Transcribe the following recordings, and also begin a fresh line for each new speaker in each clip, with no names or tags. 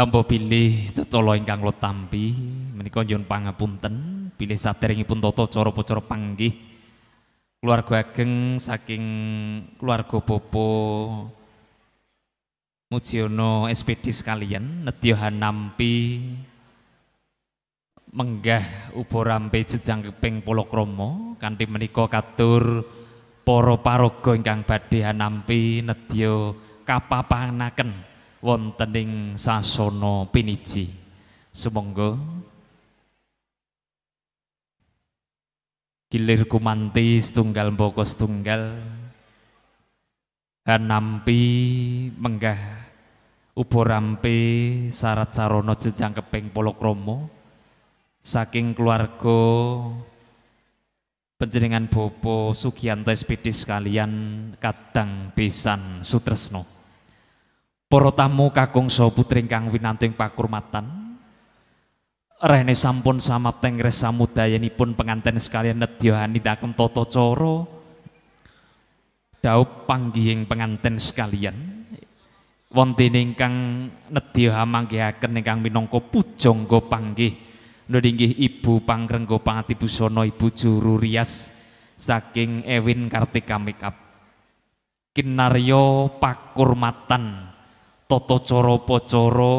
Hamba bilih cecala ingkang kula tampi menika nyuwun pangapunten bilih saderengipun tata cara upacara panggih keluarga ageng saking keluarga Bapak Mujiono SPD sekalian nedya hanampi menggah uba rampe jejangkeping palakrama kanthi menika katur para paraga ingkang badhe hanampi nedya kapapanaken wonten ing sasana piniji. Sumangga gilir gumanti setunggal mbaka setunggal hanampi menggah uba rampe sarat sarana jejangkeping palakrama saking keluarga panjenengan Bapak Sugianto SPD sekalian kadang besan sutresno. Para tamu kakung saha putri ingkang winantu ing pakurmatan, rehne sampun samapta ing samudayanipun penganten sekalian nedya nindakaken tata cara dhaup panggihing penganten sekalian. Wonten ingkang nedya manggihaken ingkang minangka pujangga panggih inggih Ibu Pangrengga Pangatibusana Ibu Juru Rias saking Ewin Kartika Makeup. Kinarya pakurmatan tata cara upacara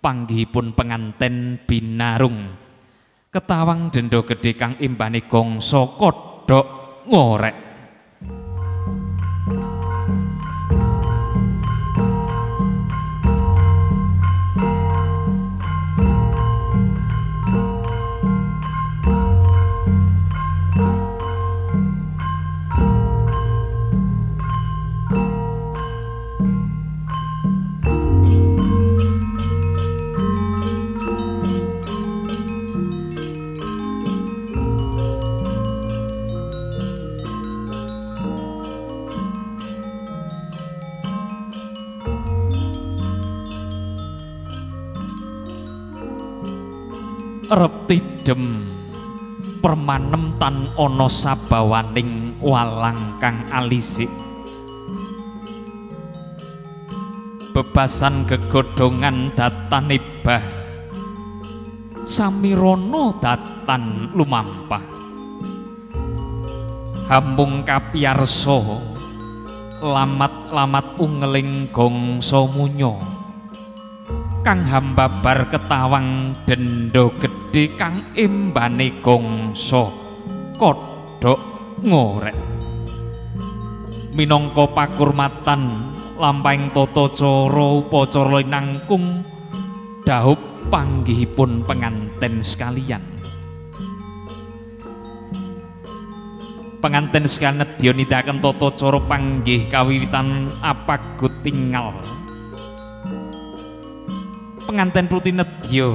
panggihipun penganten binarung ketawang denda gedhe kang imbane gongso kodhok ngorek. Reptidem permanem tan ana sabawaning walang kang alisik, bebasan gegodhongan datan ebah samirana datan lumampah, hamung kapiyarsa lamat-lamat ungeling gongso munyo kang hambabar ketawang denda gedhe kang embane gongso kodhok ngorek. Minangka pakurmatan lampahing tata cara upacara linangkung dhaup panggihipun penganten sekalian. Penganten sekalian nedya nindakaken tata cara panggih kawiwitan apagut tingal. Penganten putri nedya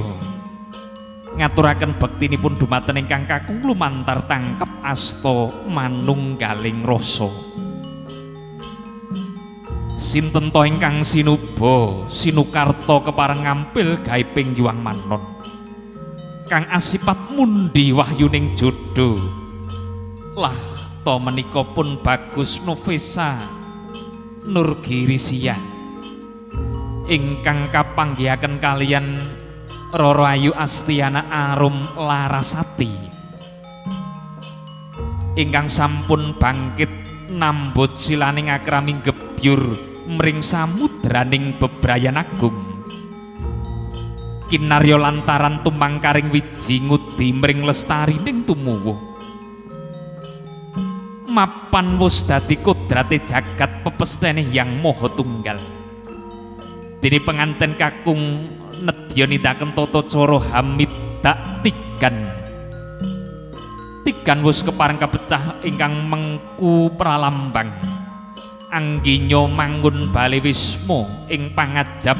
ngaturaken bektinipun dumateng ingkang kakung lumantar tangkep asta manunggaling rasa. Sinten to ingkang sinuba sinukarta kepareng ngampil gaiping yuang manon kang asipat mundi wahyuning jodho. Lah to menika pun bagus Novesa Nurgirisia ingkang kapanggihaken kalian Roro Ayu Astiana Arum Larasati ingkang sampun bangkit nambut silaning akrami gebyur mring samudraning bebrayan agung. Kinarya lantaran tumangkaring wiji ngudi mring lestarining tumuwuh. Mapan wus dadi kodrate jagat pepestene Yang Maha Tunggal. Dene penganten kakung nedya nindakaken tata cara hamidak tigan. Tigan wus kepareng kapecah ingkang mengku pralambang angginya mangun bale wisma ing pangajap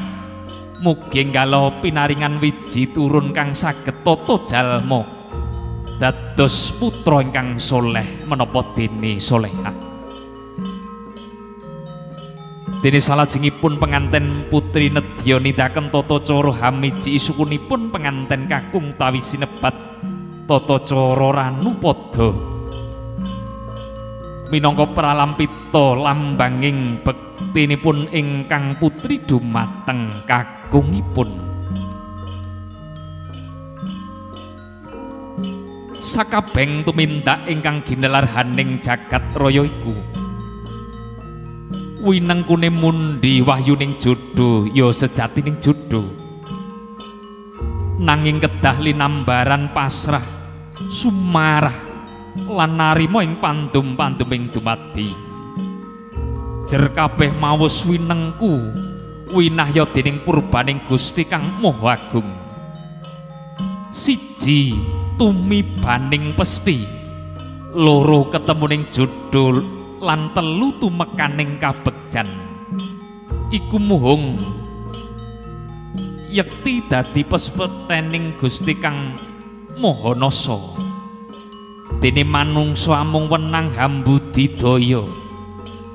mugi enggala pinaringan wiji turun kang saged tata jalma dados putra ingkang soleh menapa dene solehah. Dene salajengipun penganten putri nedya nindakaken tata cara hamiji sukunipun penganten kakung tawi sinebat tata cara ranupada minangka pralampita lambanging bektinipun ingkang putri dumateng kakung. kakungipun. Sakabeng tumindak ingkang ginelar haning jagat raya iku winengkune mundi wahyuning jodho ya sejatining jodho, nanging kedah linambaran pasrah sumarah lan narima ing pandum-panduming dumadi. Jer kabeh mawus winengku winahya dening purbaning Gusti Kang Maha Agung. Siji tumibaning pesti, loro ketemuning jodho, lan telu tumekaning kabegjan. Iku muhung yekti dadi pespetening Gusti Kang Maha Nasa. Dene manungsa amung wenang hambudidaya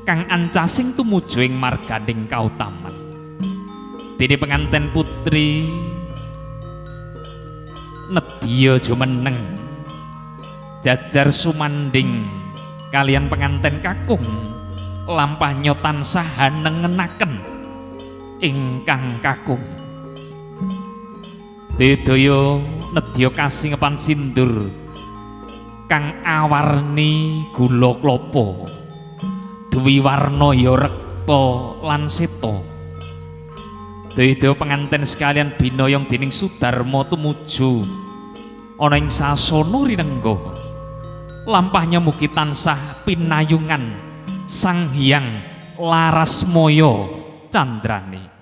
kang ancasing tumuju ing marganing kautaman. Dene penganten putri nedya jumeneng jajar sumanding kalian penganten kakung, lampahnya tansah hanengenaken ingkang kakung. Dedaya nedya kasingepan sindur kang awarni gula klapa, dwi warna ya rekta lan seta. Dedaya penganten sekalian binayong dening Sudarma tumuju ana ing sasana rinengga. Lampahnya mugi tansah pinayungan Sang Hyang Larasmaya Candrane.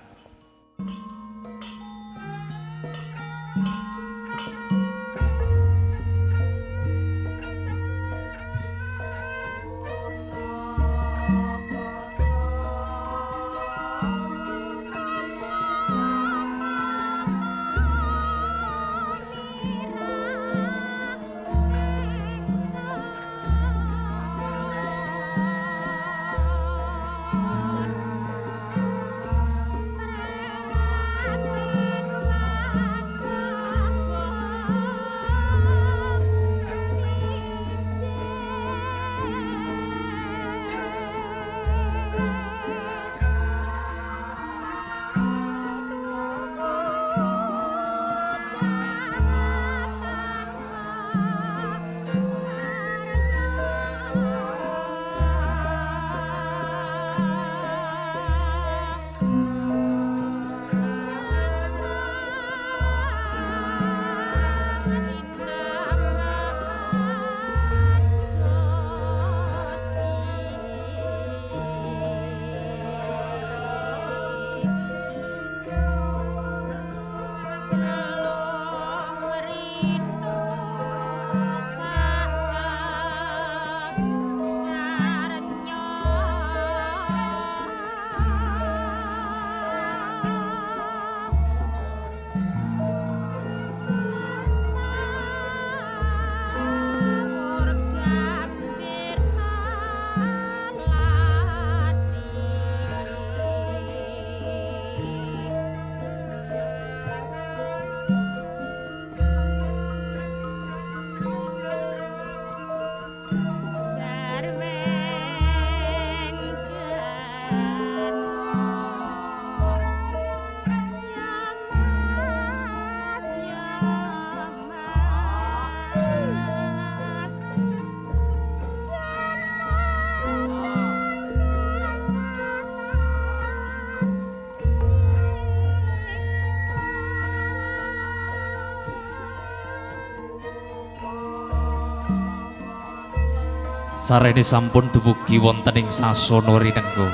Sarene sampun dumugi wonten ing sasana rinengga.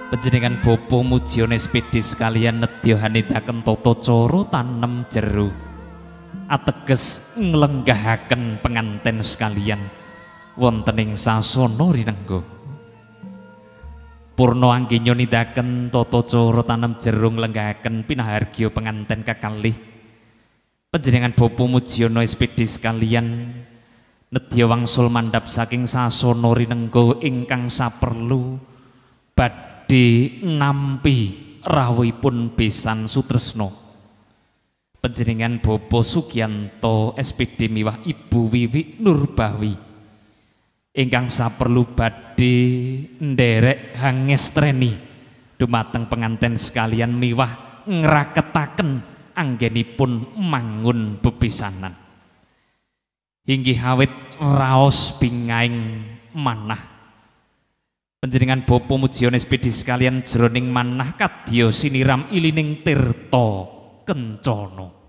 Panjenengan Bapak Mujiono SPD sekalian nedya hanitaken tata cara tanem jero ateges nglenggahaken penganten sekalian wonten ing sasana rinengga. Purna angginya nindaken tata cara tanem jero nglenggahaken pinahargya penganten kekalih. Panjenengan Bapak Mujiono SPD sekalian nedya wangsul mandhap saking sasana rinengga ingkang saperlu badhe nampi rawuhipun besan sutresna. Panjenengan Bapak Sugianto SPD miwah Ibu Wiwi Nurbawi ingkang saperlu badhe nderek hangestreni dumateng penganten sekalian miwah ngraketaken anggenipun mangun bepisanan. Inggih awit raos bingaing manah. Panjenengan Bapa Mujiana SPD sekalian jroning manah kadya siniram ilining tirta kencana.